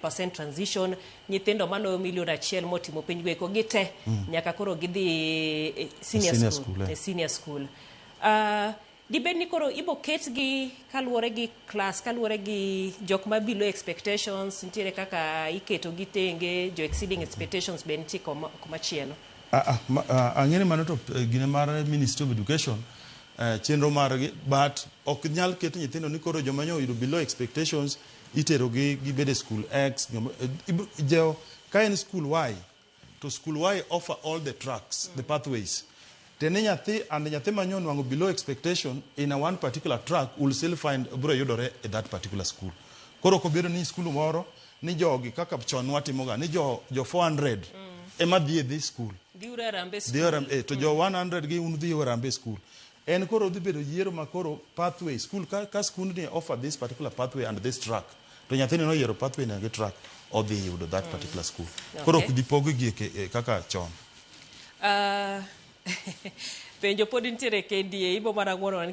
Percent transition nyithindo maloyo milion achiel motimo penj go eko gite nyaka koro gidhi e senior, senior school, school, eh. E senior school. Dibed ni koro ibo ketgi kaluwore gi class, kaluwore gi jok ma below expectations nitiere kaka iketo gi tenge, jo exceeding expectations be nitie komachielo. Ah, ah, ang'e ni mano to gine mar Ministry of Education, chenro margi, but ok nyal ket nyithindo ni koro joma nyo oyudo below expectations itero gi gibed e school X, jo ka en school Y to school Y offer all the tracks, the pathways tene nyathi, and nyathi ma nyo nwang'o below expectation in a one particular track will still find biro yudore e that particular school. Koro ok obedo ni school moro ni jogi kaka chon watimoga ni jo 400 ema dhi e this school. Dhiuru Harambee School. Dhi to jo 100 gi un dhi Harambee School. En koro dhi bedo yiero ma koro pathway school ka skundni offer this particular pathway and this track, to nyathini noyiero pathway ni gi track, odhi yudo that particular school. Koro ok dhi pog gi kaka chon. Penjo pod nitiere kendi e ibo mana ng'wono.